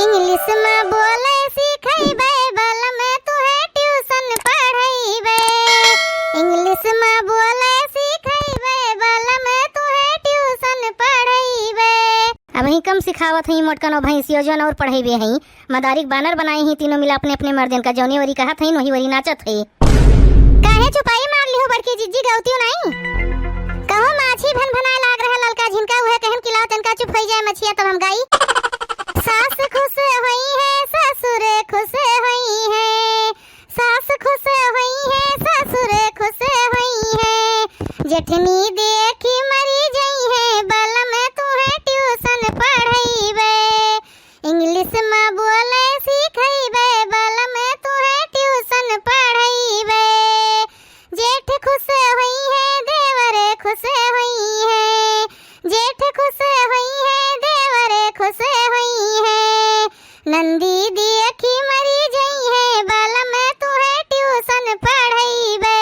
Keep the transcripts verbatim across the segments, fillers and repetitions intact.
English में बोले सिखैबे बलम तुहे tuition पढ़ैबे। English में बोले सिखैबे बलम तुहे tuition पढ़ैबे। अबहीं कम सिखावत हई मोटकनो भैंसियो जौन और पढ़ैबे हई। मदारी क बानर बनाए ही तीनों मिला अपने अपने मर्दन का। जौने वरी कहत हई वही वरी नाचत हई। काहे चुपाई मार लिहु बड़की जिज्जी, गौतियो नाई? कहूँ माछी भन भनाए लाग रहा ललका झिनका, उहे कहन कि लाओ तनका चुप होई जाए मछिया तब हम गाई। सास खुश होई है, ससुर खुश होई है, सास खुश होई है, ससुर खुश होई है, जेठनी देखी मरी जई है, बलम तुहे tuition पढ़ैबे। English में बोले सिखैबे, बलम तुहे tuition पढ़ैबे। जेठ खुश होई है, देवर खुश होई है, जेठ खुश होई है, देवर खुश होई है, नंदी देखी मरी जई है, बलम तुहे tuition पढ़ैबे।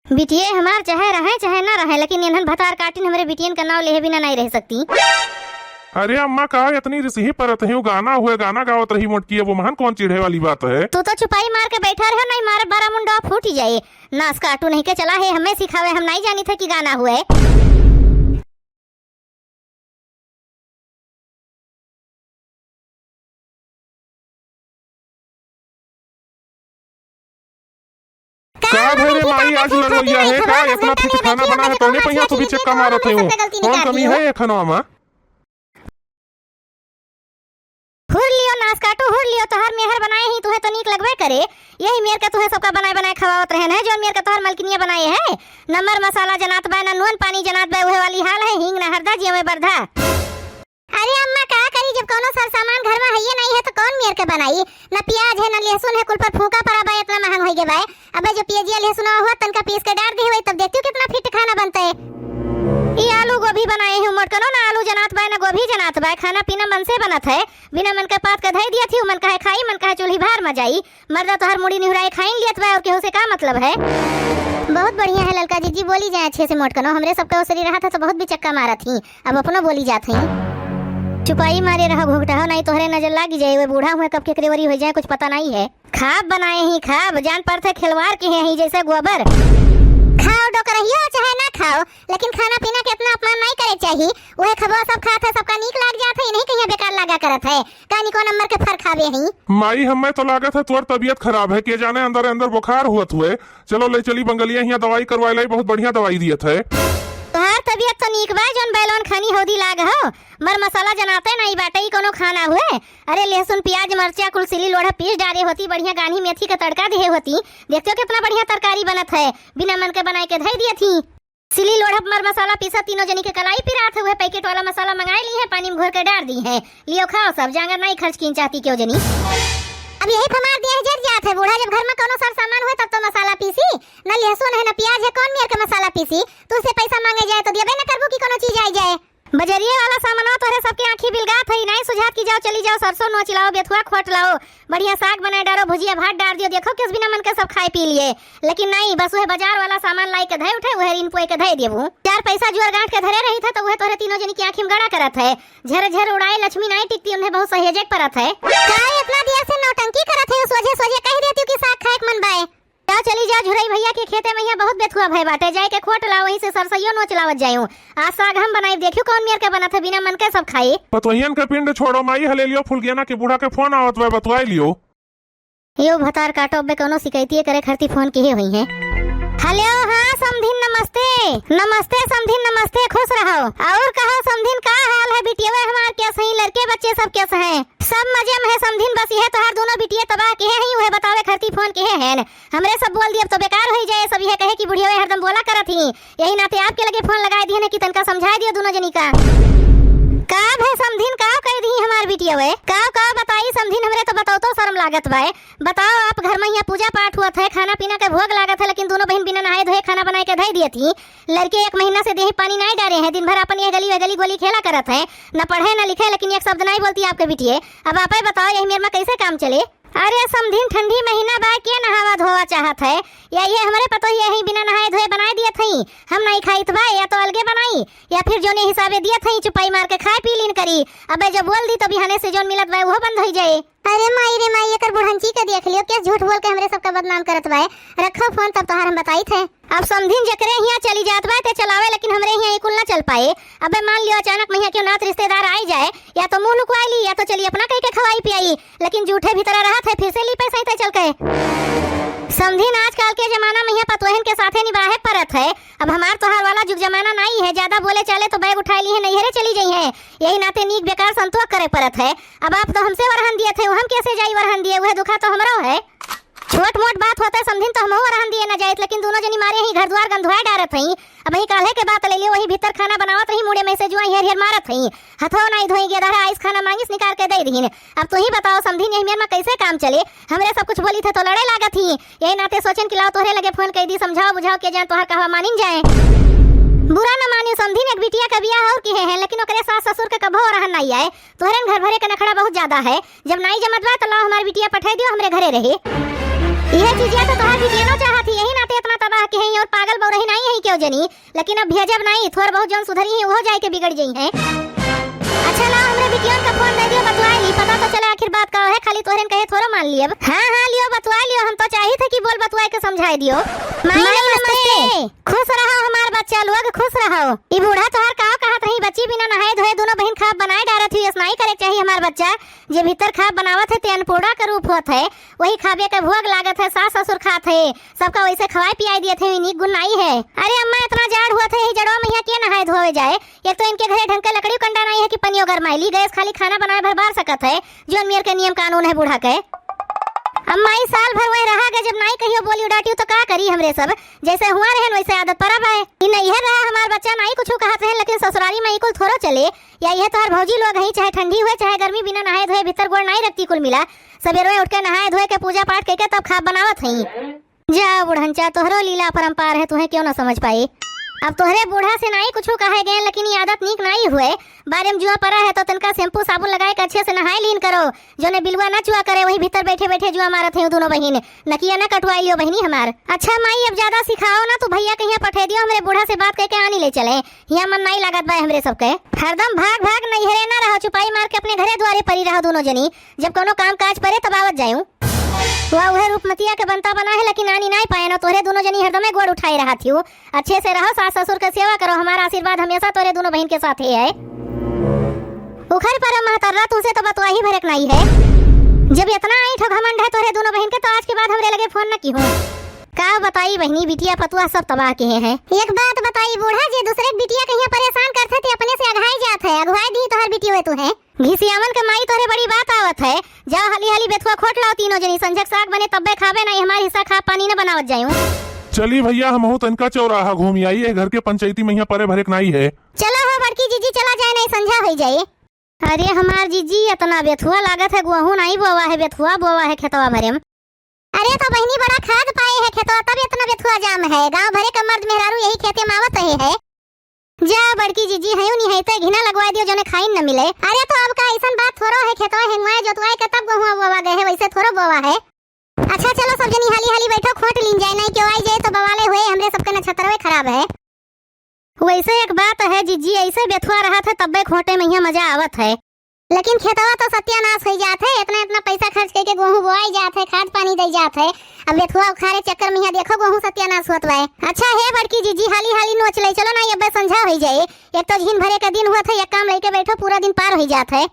बिटिये हमार चाहे रहे चाहे ना रहे, लेकिन एनहन भतार काटिन हमरे बिटियन का नाव लेहे बिना नाई रह सकती। अरे अम्मा, का इतनी रिसही परत है? गाना हुए, गाना गावत रही मोटकी, अब ओमहन कौन चिढ़े वाली बात है? तू तो चुपाई मार के बैठा रहे, नाई मारे बारह मुंडा फूट जाए। नास काटू नहीं के चला है, हमें सिखावे, हम नाई जानी थे कि गाना हुए। का भरे माई, आज लड़वैया है का? इतना फिट खाना बना है, तौने पहिया तू भी चक्का मारत है। कौन कमी है ये खानवा में? हुर लियो नास काटू, हुर लियो, तोहार मेहर बनाए ही तुहे तो नीक लगबे करे। यही मेर के तुहे सबका बनाए बनाए खवावत रहन है, जौन मेर के तोहार मलकिनिया बनाए है। न मर मसाला जनात बा, न नून पानी जनात बा, उहे वाली हाल है, हींग न हरदा, जियो में बरधा। अरे अम्मा, का करी, जब कौनो सर सामान घर में हइये नहीं है तो कौन मेर के बनाई? न प्याज है, न लहसुन है, कुल पर फूका पड़ा बा, इतना महंग होई गे बा। अबे जो पियजिया लहसुनवा हुआ, तनका पीस के डार दिहे वही, तब देखती हूँ कितना फिट खाना बनता है। ई आलू गोभी बनाए हूँ मोटकनो, ना आलू जनात बा, ना गोभी जनात बा, खाना पीना मन से बनत है। बिना मन के पात के धई दिया थी, मन कहे खाई, मन कहे चूल्ही भार में जाई। मर्दा तोहर मुड़ी निहुराए खाइन लियत बा, और केहू से का मतलब है? बहुत बढ़िया है ललका जिज्जी, बोली जाए अच्छे से मोटकनो, हमरे सबके ओसरी रहत है तो बहुत बिचक्का मारत ही, अब अपनो बोली जात ही। चुपाई मारे रहो घुघटा हो, नहीं तोहरे नजर लागी जाए, वे बूढ़ा हुए कब केकरे वरी हो जाए, कुछ पता नहीं है। खाब बनाए ही खाब, जान पड़त है खिलवाड़ किहे ही जैसे गोबर। खाओ डोकरहियो चाहे ना खाओ, लेकिन खाना पीना के इतना अपमान नहीं करे चाहिए। उहे खबवा सब खात है, सबका नीक लाग जात है, इन्हीं कहिया बेकार लागा करत है। का निको नंबर के फर खावे ही। माई, हमें तो लागत है तोर तबीयत खराब है, के जाने अंदर अंदर बुखार हुअत हुए। चलो ले चली बंगलिया हियाँ दवाई करवाए लाई, बहुत बढ़िया दवाई दियत है। तोहार तबीयत तो नीक बा, जौन बैलोन खानी हौदी लाग हो। मर मसाला जनाते नहीं बाटे, ई कोनो खाना हुए। अरे लहसुन, प्याज, मरचा कुल सिली लोढ़ा पीस डारे होती, बढ़िया गान्ही मेथी का तड़का दिहे होती। देखते हो कितना बढ़िया तरकारी बनत है, बिना मन के बनाए के धई दिए थी। सिली लोढ़ा मर मसाला पीसा, तीनों जनी के कलाई पिरात है, वह पैकेट वाला मसाला मंगाए ली है, पानी में घोर के डार दी है। लियो खाओ सब, जांगर नहीं खर्च कीन चाहती क्यों जनी। अब यही फमार दिया है, जर जात है बूढ़ा, जब घर में कोनो सर सामान हुए तब तो मसाला पीसी, न लहसुन है न प्याज है, कौन मेर के मसाला पीसी? तुझसे पैसा मांगे जाए तो दियबे न करबू कि कोनो चीज आई जाए। बजरिये वाला सामानवा तोहरे सबके आँखी बिलगात हई, नाई सुझात कि जाओ, चली जाओ, सरसों नोच लाओ, बेथुआ खोट लाओ, बढ़िया साग बनाए डारो, भुजिया भात डार दियो, देखो किस बिना मन के सब खाए पी लिए। लेकिन नाई, बस उहे बाजार वाला सामान लाई के धए उठे, उहे ऋण पोए के धए देबू। चार पैसा जुअर गांठ के धरे रही था, तो उहे तोहरे तीनों जनी की आँखी में गड़ा करत है। झर झर उड़ाए लक्ष्मी नाई टिकती, उन्हें बहुत सहेजे के परत है। काहे इतना देर से नौटंकी करत है, सोझे सोझे कह देती कि साग खाए के मन बाए। जाओ चली जाओ झुरई भैया के खेते में, यहाँ बहुत बेथुआ भय बाटे, जाए के खोट लाओ, वहीं से सरसइयो नोच लावत जायूं। आज साग हम बनाई, देखियो कौन मेर के बनत है, बिना मन के सब खाई। पतोहियन के पिंड छोड़ो माई, हले लियो फुलगेना के बूढ़ा के फोन आवत बा, बतवाए लियो। यो भतार काटो बे, कोनो शिकायतिये करे खातिर फोन किहे हुई हैं। हेलो, हाँ समधिन नमस्ते। नमस्ते समधिन नमस्ते, खुश रहो। और कहो समधिन, का हाल है बिटिया हमार, कैसे हैं लड़के बच्चे सब, कैसे हैं? सब मजे में है समधिन, बस यह तोहार दोनों बिटिये तबाह किहे हैं, उहे बतावे खातिर फोन किहे हैं। हमरे सब बोल दिए, अब तो बेकार होई जाए, सब यह कहे कि बुढ़िया हरदम बोला करत ही। यही नाते आपके लगे फोन लगाए दिए ने कि तनका समझाए दियो दोनों जनी का। का भे समधिन, का कह दी हमार बिटिया वे? का, का बताई समधिन, हमरे तो बताओ तो शर्म लागत बाए। बताओ आप घर में यहाँ पूजा पाठ हुआ था, खाना पीना के भोग लागत है, लेकिन दोनों बहन बिना नहाए धोए खाना बनाए के धई दिए थी। लड़के एक महीना से देही पानी नहीं डारे हैं, दिन भर अपन ये गली वे गली गोली खेला करत है, न पढ़े न लिखे, लेकिन एक शब्द नहीं बोलती आपके बिटिये। अब आप ही बताओ यही मेर में कैसे काम चले? अरे समधिन, ठंडी महीना बा, के नहावा धोवा चाहत है? या ये हमरे पतोहिया ही बिना नहाए धोए बनाए दियत हई। हम नाई खाइत बा, या तो अलगे बनाई, या फिर जोने हिसाबे दियत हई, चुपाई मार के खाए पी लीन करी। अबे जब बोल दी, तो बिहाने से जोन मिलत बा, उहो बंद होई जाए। अरे माई रे माई, एकर बुढ़ंची के देख लियो, के झूठ बोल के हमरे सबका बदनाम करत बा। रखो फोन, तब तोहार हम बताइत है। अब समधिन जेकरे हियाँ चली जात बा, ते चलावे, लेकिन हमरे हियाँ ई कुल ना चल पाए। अबे मान लियो, अचानक महिया केहू नात रिश्तेदार आई जाए, या तो मुँह लुकवाई ली, या तो चली अपना कही के खवाई पियाई, लेकिन जूठे भीतरा रहत है, फिर से ली पैसा ही ते चल के। समधिन, आजकल के जमाना महिया पतोहन के साथे निबाहे परत है। अब हमार तोहार वाला जुग जमाना नाई है, ज्यादा बोले चाले तो बैग उठाए ली है, नैहरे चली जाई है। यही नाते नीक बेकार संतोष करे परत है। अब आप तो हमसे वरहन दिए थे, हम कैसे जाई वरहन दिए, वह दुखा तो हमरो है। छोट मोट बात होते समधिन तो हमहू वरहन दिए ना जाइत, लेकिन दोनों जनी मारे ही घर द्वार गंधुआए डारत हई। अब ही काल्हे के बात ले लियो, वही भीतर खाना बनावत रही, मुड़े में से जुआ हेर हेर मारत हई। हथो नाई धोई, गेदहरा आइस खाना मांगिस निकाल के दे दीन। अब तू ही बताओ समधिन, यही मेर में कैसे काम चले? हमरे सब कुछ बोली थे तो लड़े लागत ही। यही नाते सोचन कि लाओ तोहरे लगे फोन कर दी, समझाओ बुझाओ के जान तोहर कहवा मानिन जाए। बुरा न मानियो समधिन, एक बिटिया का बियाह और किहे हैं, लेकिन ओकरे सास ससुर के कभो वरहन नाई आए। तोहरे घर भरे के नखड़ा बहुत ज्यादा है। जब नाई जमत बा, तो लाओ हमार बिटिया पठाई दियो, हमरे घरे रहे। यह चीजिया तो तोहार बिटिया नो चाहत ही, यही नाते इतना तबाह के हैं और पागल बौरही नाई है क्यों जनी। लेकिन अब भेजब नाई, थोर बहुत जौन सुधरी ही, वो जाए के बिगड़ जाई हैं। अच्छा लाओ, हमरे बिटियन का फोन दे दियो, बतवाए ली, पता तो चले आखिर बात का है, खाली तोहरे कहे थोरो मान लियब। हाँ, हाँ, लियो, बतवाए लियो, हम तो चाहित है कि बोल बतवाए के समझाए दियो। माई माई नमस्ते। नमस्ते। खुश रहो हमार बच्चा लोग, खुश रहो। ई बूढ़ा तोहार का कहत रही, बच्ची बिना नहाए धोए दोनों बहिन खाब बनाए डारत हुई, ऐसनाई करे के चाहिए हमार बच्चा। जे भीतर खाब बनावत है, ते अन्नपूर्णा के रूप होत है, वही खाबे के भोग लागत है, सास ससुर खात है, सबका वैसे खवाए पियाए दिए थे, नीक गुण नाई है। अरे अम्मा, इतना जाड़ हुआ थे, यही जड़वा में यहाँ के नहाए धोवे जाए? एक तो इनके घरे ढंग के लकड़ी कंडा नाई है कि पनियो गरमाई ली, गैस खाली खाना बनाए भर बार सकत है, जौन मेर के नियम कानून है बूढ़ा के। अम्मा, ई साल भर वही रहा गए, जब नाई कहियो बोली डाटियो तो का करी हमरे सब, जैसे हुआ रहन वैसे आदत परब है। ई नैहर रहा हमार बच्चा, नाई कुछ कहत रहन, लेकिन ससुरारी में ई कुल थोरो चले। या ये तोहर भौजी लोग हई, चाहे ठंडी हुए चाहे गर्मी, बिना नहाए धोए भीतर गोड़ नाई रखती कुल मिला। सबेरवे उठ के नहाए धोए के पूजा पाठ कइके तब खाब बनावत हई। जा बुढ़ंचा, तोहरो लीला अपरंपार है, तुहे क्यों ना समझ पाई। अब तोहरे बूढ़ा से नाई कुछ कहे गए, लेकिन ये आदत नीक नाई हुए। बारे में जुआ परा है तो तनका शैम्पू साबुन लगाए के अच्छे से नहाए लीन करो, जोने बिलुआ ना चुआ करे, वही भीतर बैठे बैठे जुआ मारत है दोनों बहिन। नकिया ना कटवाई लियो बहिनी हमार। अच्छा माई, अब ज्यादा सिखाओ ना, तू भैया कहिया पठे दियो, हमरे बूढ़ा से बात करके आनी ले चले। हिया मन नाई लागत बा हमरे सबके। हरदम भाग भाग नैहरे ना रहो, चुपाई मार के अपने घरे द्वारे परी रहो दोनों जनी। जब कोनो काम काज परे तब आवत जायूं। वाह, उहे रूपमतिया के बनता बना है, लेकिन आनी नाई पाए ना, तोहरे दोनों जनी हरदमे गोड़ उठाए रहा थियो। अच्छे से रहो, सास ससुर के सेवा करो, हमारा आशीर्वाद हमेशा तोहरे दोनों बहिन के साथ ही है। उखर पर महतर्रा, तुमसे तो बतवा ही भरक नाई है। जब इतना ऐंठ घमंड है तोहरे दोनों बहिन के, तो आज के बाद हमरे लगे फोन न की हो। का बताई बहिनी, बिटिया पतुआ सब तबाह किहे हैं। एक बात बताई बूढ़ा, जे दूसरे के बिटिया कहिया परेशान करथे ते अपने से अघाई जात है, अघुआई दी तोहर बिटियो है तू है। घिसियावन के माई तोहरे बड़ी बात आवत है, जाओ हाली हाली बेथुआ खोट लाओ तीनों जनी, संझक साग बने तब्बे खाबे, नाई हमार हिस्सा खा पानी न बनावत जायूं। चली भैया, हमहू तनका चौराहा घूम आई, ए घर के पंचायती महिया परे भरेक नाई है। चला हो बड़की जीजी, चला जाए, नाई संझा होई जाए। अरे हमार जीजी, इतना बेथुआ लागत है, गोहूं नाई बोवा है, बेथुआ बोवा है खेतवा भरे में। अरे तो बहिनी, बड़ा खाद पाए है खेतवा, तब इतना बेथुआ जाम है। गांव भरे का मर्द मेहरारू यही खेते में आवत रहे है। जा बड़की जीजी, हयूं निहायते घिना लगवाए दियो, जोने खाइन न मिले। अरे तो अब का ऐसन बात थोरो है, खेतवा हेंगवाए जोतवाए के तब गोहुआ बोवा गए है, वैसे थोरो बोवा है। अच्छा चलो सब जनी हाली हाली बैठो, खोट लीन जाए, नाई क्यों आई जाए तो बवाले हुए, हमरे सबके नक्षत्रवे खराब है। वैसे एक बात है जीजी, ऐसे बेथुआ रहत है तब्बे खोटे में यहाँ मजा आवत है। लेकिन खेतवा तो सत्यानाश होई जात है, इतना इतना पैसा खर्च करके गोहूं बोआई जात है, खाद पानी दई जात है, अब बेथुआ उखारे चक्कर में यहाँ देखो गोहूं सत्यानाश होत बा। अच्छा हे बड़की जीजी, हाली हाली नोच ले चलो ना, अब्बे संझा होई जाए। एक तो झीन भरे का दिन हुआ था, एक काम लेके बैठो, पूरा दिन पार होई जात है।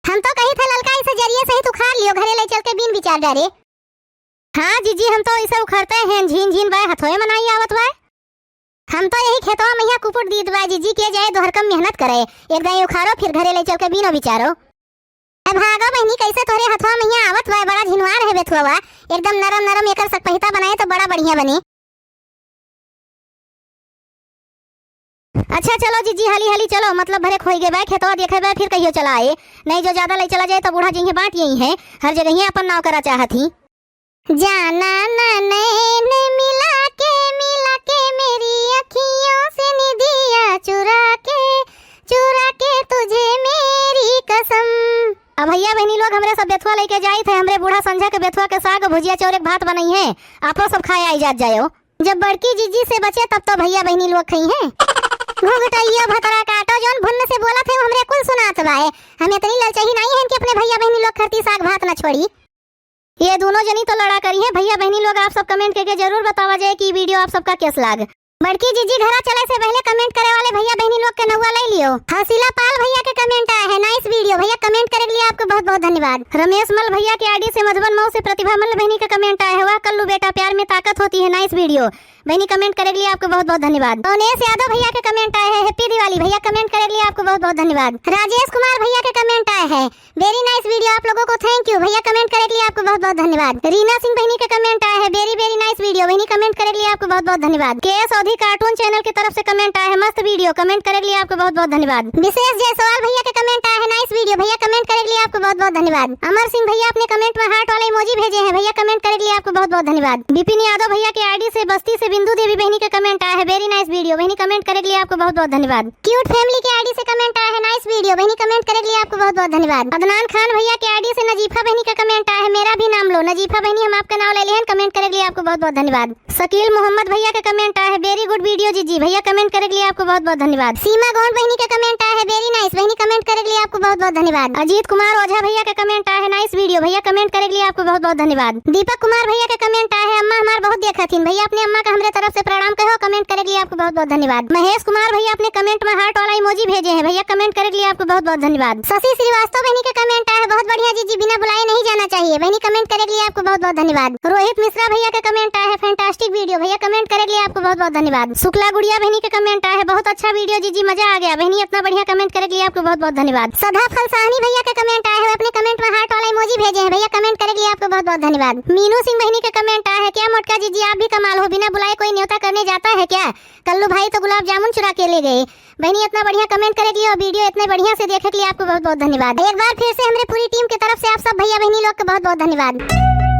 हम तो कही थे ललका इसे जरिए सहित उखार लियो, घरे ले चल के बीन बिचार डारे। हाँ जीजी, हम तो इसे उखरते हैं, झीन झीन बाय हथोए मनाई आवत बाय। हम तो यही खेतवा में यहाँ कुपुट दीत बा जीजी, के जाए दोहरकम मेहनत करे, एक दाई उखारो फिर घरे ले चल के बीनो बिचारो। अब भागो बहिनी, कैसे तोहरे हथवा में यहाँ आवत बा, बड़ा झिनवार है बेथुआ, एकदम नरम नरम, एकर सकपहिता बनाए तो बड़ा बढ़िया बनी। अच्छा चलो जीजी, हाली हाली चलो, मतलब भरे खोई गए बा, खेतवा देखे बा, फिर कहियो चला आए, नहीं जो ज्यादा ले चला जाए तो बूढ़ा जइहे, बांट यही है, हर जगह ही अपन नाव करा चाहत ही। जाना ना नैन मिला के, मिला के मेरी अखियों से निदिया चुरा के, चुरा के तुझे मेरी कसम। अब भइया बहिनी लोग हमरे सब बेथुआ लइके जाइत है, हमरे बूढ़ा संझा के बेथुआ के साग भुजिया चौरे के भात बनइहैं, आपो सब खाए आई जात जायो। जब बड़की जिज्जी से बचे तब तो भइया बहिनी लोग खइहैं। घुघटइया भतरा काटो, जौन भुन्न से बोलत है वो हमरे कुल सुनात बाए। हम इतनी ललचही नाहीं हैं कि अपने भइया बहिनी लोग खरती साग भात न छोड़ी। ये दूनों जनी तो लड़ा करिहैं। भइया बहिनी लोग आप सब comment करके जरूर बतावा जाए कि video आप सबका कैस लाग। बड़की जिज्जी घरा चले से पहले comment करे वाले भइया बहिनी लोग के नउआ लइ लियो। हसीला पाल भइया के comment आए है, nice video भइया, comment करे के लिए आपको बहुत बहुत धन्यवाद। रमेश मल भइया के ID से मधुबन मऊ से प्रतिभा मल बहिनी का comment आए है, वाह कल्लू बेटा प्यार में ताकत होती है, nice video बहिनी, comment करे के लिए आपको बहुत बहुत धन्यवाद। अवनेश यादव भइया के comment आए है, happy दिवाली भइया, comment करे के लिए आपको बहुत बहुत धन्यवाद। राजेश कुमार भइया के comment आए है, very nice video आप लोगों को, thank you भइया, comment करे के लिए आपको बहुत बहुत धन्यवाद। रीना सिंह बहिनी के comment आए है, very very nice video बहिनी, comment करे के लिए आपको बहुत बहुत धन्यवाद। के एस अवधी cartoon channel की तरफ से comment आए है, मस्त video, comment करे के लिए आपको बहुत बहुत धन्यवाद। विशेष जायसवाल भइया के comment आए है, nice video भइया, comment करे के लिए आपको बहुत बहुत धन्यवाद। अमर सिंह भइया अपने comment में heart वाला emoji भेजे हैं भइया, comment करे के लिए आपको बहुत बहुत धन्यवाद। विपिन यादव भइया के ID से बस्ती से बिंदु देवी बहिनी के comment आए है, very nice video बहिनी, comment करे के लिए आपको बहुत बहुत धन्यवाद। Cute family के ID से comment आए है, nice video बहिनी, comment करे के लिए आपको बहुत बहुत धन्यवाद। अदनान खान भइया के ID से नजीफा बहिनी का comment आए है, मेरा भी नाम लो। नजीफा बहिनी, हम आपका नाम ले लिहन, comment करे के लिए आपको बहुत बहुत धन्यवाद। शकील मोहम्मद भइया का comment आए है, very good video जिज्जी भइया, comment करे के लिए आपको बहुत बहुत धन्यवाद। सीमा गोंड बहिनी का comment आए है, very nice बहिनी, comment करे के लिए आपको बहुत बहुत धन्यवाद। अजीत कुमार ओझा भइया का comment आए है, nice video भइया, comment करे के लिए आपको बहुत बहुत धन्यवाद। दीपक कुमार भइया का comment आए है, अम्मा हमार बहुत देखत हिन भइया, अपने अम्मा का हमरे तरफ से प्रणाम कहो, comment करे के लिए आपको बहुत बहुत धन्यवाद। महेश कुमार भइया अपने comment में heart वाला emoji भेजे हैं भइया, comment करे के लिए आपको बहुत बहुत धन्यवाद। शशि श्रीवास्तव बहिनी का comment आए है, बहुत बढ़िया जिज्जी, बिना बुलाए नहीं जाना चाहिए बहिनी, comment करे के लिए आपको बहुत बहुत धन्यवाद। रोहित मिश्रा भइया का comment आए है, fantastic video भइया, comment करे के लिए आपको बहुत बहुत धन्यवाद। शुक्ला गुड़िया बहिनी का comment आए है, बहुत अच्छा video जिज्जी, मजा आ गया बहिनी, इतना बढ़िया comment करे के लिए आपको बहुत बहुत धन्यवाद। सदा फलसाहनी भइया का comment आए है, अपने comment में heart वाला emoji भेजे हैं भइया, comment करे के लिए आपको बहुत बहुत धन्यवाद। मीनू सिंह बहिनी का comment आए है, क्या मोटका जिज्जी आप भी कमाल हो, बिना बुलाए कोई न्योता करने जाता है क्या? कल्लू भाई तो गुलाब जामुन चुरा के ले गए। बहिनी, इतना बढ़िया comment करे के लिए और video इतने बढ़िया से देखे के लिए आपको बहुत बहुत धन्यवाद। एक बार फिर से हमरे पूरी team के तरफ से आप सब भइया बहिनी लोग के बहुत बहुत धन्यवाद।